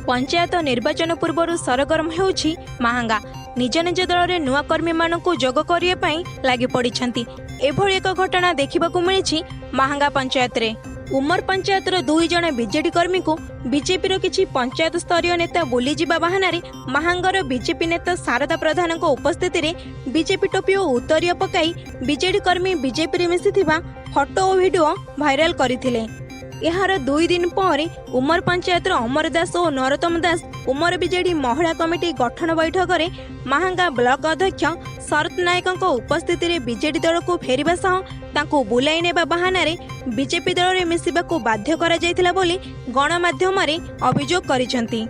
ପଞ୍ଚାୟତ ନିର୍ବାଚନ ପୂର୍ବରୁ ସରଗରମ ହେଉଛି ମାହାଙ୍ଗା। ନିଜ ନିଜ ଦଳରେ ନୂଆ କର୍ମୀମାନଙ୍କୁ ଯୋଗ କରିବା ପାଇଁ ଲାଗି ପଡ଼ିଛନ୍ତି। ଏଭଳି ଏକ ଘଟଣା ଦେଖିବାକୁ ମିଳିଛି ମାହାଙ୍ଗା ପଞ୍ଚାୟତରେ। ଉମର ପଞ୍ଚାୟତର ଦୁଇ ଜଣ ବିଜେଡି କର୍ମୀଙ୍କୁ ବିଜେପିର କିଛି ପଞ୍ଚାୟତ ସ୍ତରୀୟ ନେତା ବୁଲିଯିବା ବାହାନାରେ ମାହାଙ୍ଗାର ବିଜେପି ନେତା ଶାରଦା ପ୍ରଧାନଙ୍କ ଉପସ୍ଥିତିରେ ବିଜେପି ଟୋପି ଓ ଉତ୍ତରୀୟ ପକାଇ ବିଜେଡି କର୍ମୀ ବିଜେପିରେ ମିଶିଥିବା ଫଟୋ ଓ ଭିଡିଓ ଭାଇରାଲ କରିଥିଲେ। ଏହାର 2 ଦିନ ପରେ ଉମର ପଞ୍ଚାୟତର ଅମର ଦାସ ଓ ନରୋତ୍ତମ ଦାସ ଉମର ବିଜେଡି ମହିଳା କମିଟି ଗଠନ ବୈଠକରେ ମାହାଙ୍ଗା ବ୍ଲକ ଅଧ୍ୟକ୍ଷ ଶରତ ନାୟକଙ୍କ ଉପସ୍ଥିତିରେ ବିଜେଡି ଦଳକୁ ଫେରିବା ସହ ତାଙ୍କୁ ବୁଲାଇ ନେବା ବାହାନାରେ ବିଜେପି ଦଳରେ ମିଶିବାକୁ ବାଧ୍ୟ କରାଯାଇଥିଲା ବୋଲି ଗଣମାଧ୍ୟମରେ ଅଭିଯୋଗ କରିଛନ୍ତି।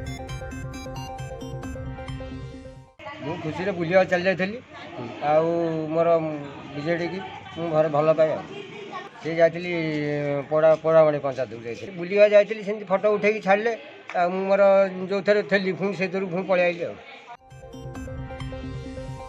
ମୁଁ ଖୁସିରେ ବୁଲିବାକୁ ଚାଲି ଯାଇଥିଲି ଆଉ ମୋର ବିଜେଡ଼ିକି ମୁଁ ଘରେ ଭଲ ପାଏ। ଆଉ ସେ ଯାଇଥିଲି ପୋଡ଼ାମଣି ପଞ୍ଚାୟତକୁ ଯାଇଥିଲି, ବୁଲିବାକୁ ଯାଇଥିଲି। ସେମିତି ଫଟୋ ଉଠେଇକି ଛାଡ଼ିଲେ ଆଉ ମୁଁ ମୋର ଯେଉଁଥିରେ ଥିଲି, ପୁଣି ସେଇଥିରୁ ପୁଣି ପଳେଇ ଆଇଲି ଆଉ।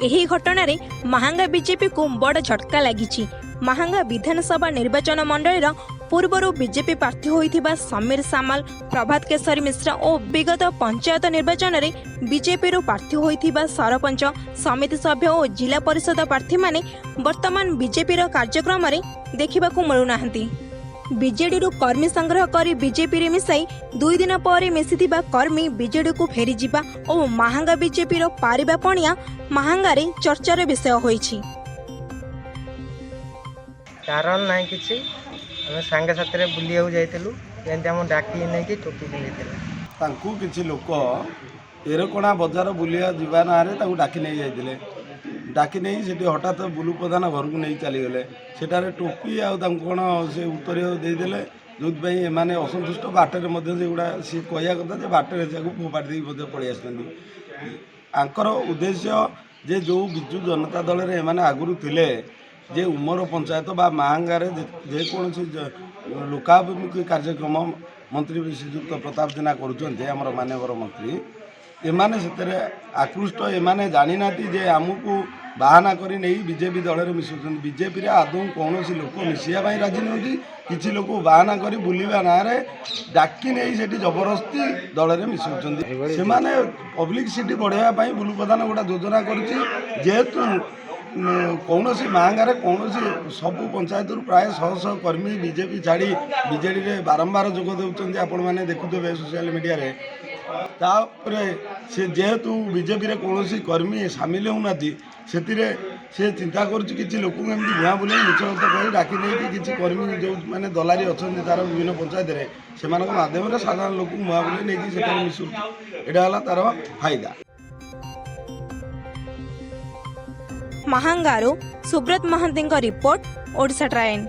ଏହି ଘଟଣାରେ ମାହାଙ୍ଗା ବିଜେପିକୁ ବଡ଼ ଝଟକା ଲାଗିଛି। ମାହାଙ୍ଗା ବିଧାନସଭା ନିର୍ବାଚନ ମଣ୍ଡଳୀର ପୂର୍ବରୁ ବିଜେପି ପ୍ରାର୍ଥୀ ହୋଇଥିବା ସମୀର ସାମଲ, ପ୍ରଭାତ କେଶରୀ ମିଶ୍ର ଓ ବିଗତ ପଞ୍ଚାୟତ ନିର୍ବାଚନରେ ବିଜେପିରୁ ପ୍ରାର୍ଥୀ ହୋଇଥିବା ସରପଞ୍ଚ, ସମିତି ସଭ୍ୟ ଓ ଜିଲ୍ଲା ପରିଷଦ ପ୍ରାର୍ଥୀମାନେ ବର୍ତ୍ତମାନ ବିଜେପିର କାର୍ଯ୍ୟକ୍ରମରେ ଦେଖିବାକୁ ମିଳୁନାହାନ୍ତି। ବିଜେଡିରୁ କର୍ମୀ ସଂଗ୍ରହ କରି ବିଜେପିରେ ମିଶାଇ 2 ଦିନ ପରେ ମିଶିଥିବା କର୍ମୀ ବିଜେଡିକୁ ଫେରିଯିବା ଓ ମାହାଙ୍ଗା ବିଜେପିର ପାରିବା ପଣିଆ ମାହାଙ୍ଗାରେ ଚର୍ଚ୍ଚାର ବିଷୟ ହୋଇଛି। କାରଣ ନାହିଁ କିଛି। ଆମେ ସାଙ୍ଗସାଥିରେ ବୁଲିବାକୁ ଯାଇଥିଲୁ, ଯେମିତି ଆମକୁ ଡାକିକି ନେଇକି ଟୋପି ପିନ୍ଧିଥିଲେ। ତାଙ୍କୁ କିଛି ଲୋକ ଏରକଣା ବଜାର ବୁଲିବା ଯିବା ନାଁରେ ତାଙ୍କୁ ଡାକି ନେଇ ଯାଇଥିଲେ। ଡାକି ନେଇ ସେଠି ହଠାତ୍ ବୁଲୁ ପ୍ରଧାନ ଘରକୁ ନେଇ ଚାଲିଗଲେ। ସେଠାରେ ଟୋପି ଆଉ ତାଙ୍କୁ କ'ଣ ସେ ଉତ୍ତରୀୟ ଦେଇଦେଲେ, ଯେଉଁଥିପାଇଁ ଏମାନେ ଅସନ୍ତୁଷ୍ଟ। ବାଟରେ ମଧ୍ୟ ସେଗୁଡ଼ା, ସିଏ କହିବା କଥା ଯେ ବାଟରେ ତାକୁ ଫୋପାଡ଼ି ଦେଇକି ମଧ୍ୟ ପଳେଇ ଆସିଛନ୍ତି। ଆଙ୍କର ଉଦ୍ଦେଶ୍ୟ ଯେ ଯେଉଁ ବିଜୁ ଜନତା ଦଳରେ ଏମାନେ ଆଗରୁ ଥିଲେ, ଯେ ଉମର ପଞ୍ଚାୟତ ବା ମାହାଙ୍ଗାରେ ଯେକୌଣସି ଲୋକାଭିମୁଖୀ କାର୍ଯ୍ୟକ୍ରମ ମନ୍ତ୍ରୀ ଶ୍ରୀଯୁକ୍ତ ପ୍ରତାପ ଜେନା କରୁଛନ୍ତି, ଆମର ମାନ୍ୟବର ମନ୍ତ୍ରୀ, ଏମାନେ ସେଥିରେ ଆକୃଷ୍ଟ। ଏମାନେ ଜାଣିନାହାନ୍ତି ଯେ ଆମକୁ ବାହାନା କରି ନେଇ ବିଜେପି ଦଳରେ ମିଶାଉଛନ୍ତି। ବିଜେପିରେ ଆଦୌ କୌଣସି ଲୋକ ମିଶିବା ପାଇଁ ରାଜି ନୁହନ୍ତି। କିଛି ଲୋକ ବାହାନା କରି ବୁଲିବା ନାଁରେ ଡାକି ନେଇ ସେଠି ଜବରଦସ୍ତି ଦଳରେ ମିଶାଉଛନ୍ତି। ସେମାନେ ପବ୍ଲିସିଟି ବଢ଼ାଇବା ପାଇଁ ବୁଲୁ ପ୍ରଧାନ ଗୋଟେ ଯୋଜନା କରୁଛି। ଯେହେତୁ କୌଣସି ମାହାଙ୍ଗାରେ କୌଣସି ସବୁ ପଞ୍ଚାୟତରୁ ପ୍ରାୟ ଶହ ଶହ କର୍ମୀ ବିଜେପି ଛାଡ଼ି ବିଜେଡ଼ିରେ ବାରମ୍ବାର ଯୋଗ ଦେଉଛନ୍ତି, ଆପଣମାନେ ଦେଖୁଥିବେ ସୋସିଆଲ ମିଡ଼ିଆରେ। ତାପରେ ସେ ଯେହେତୁ ବିଜେପିରେ କୌଣସି କର୍ମୀ ସାମିଲ ହେଉନାହାନ୍ତି, ସେଥିରେ ସେ ଚିନ୍ତା କରୁଛି କିଛି ଲୋକଙ୍କୁ ଏମିତି ଭୁଆଁ ବୁଲେଇ, ମିଛ କଥା କହି ଡାକି ନେଇକି କିଛି କର୍ମୀ ଯେଉଁମାନେ ଦଲାଲି ଅଛନ୍ତି ତାର ବିଭିନ୍ନ ପଞ୍ଚାୟତରେ, ସେମାନଙ୍କ ମାଧ୍ୟମରେ ସାଧାରଣ ଲୋକଙ୍କୁ ଭୁଆଁ ବୁଲେଇ ନେଇକି ସେଠାରେ ମିଶଉଛି। ଏଇଟା ହେଲା ତାର ଫାଇଦା। ମାହାଙ୍ଗାରୁ ସୁବ୍ରତ ମହାନ୍ତିଙ୍କ ରିପୋର୍ଟ, ଓଡ଼ିଶା ଟ୍ରାଇନ୍।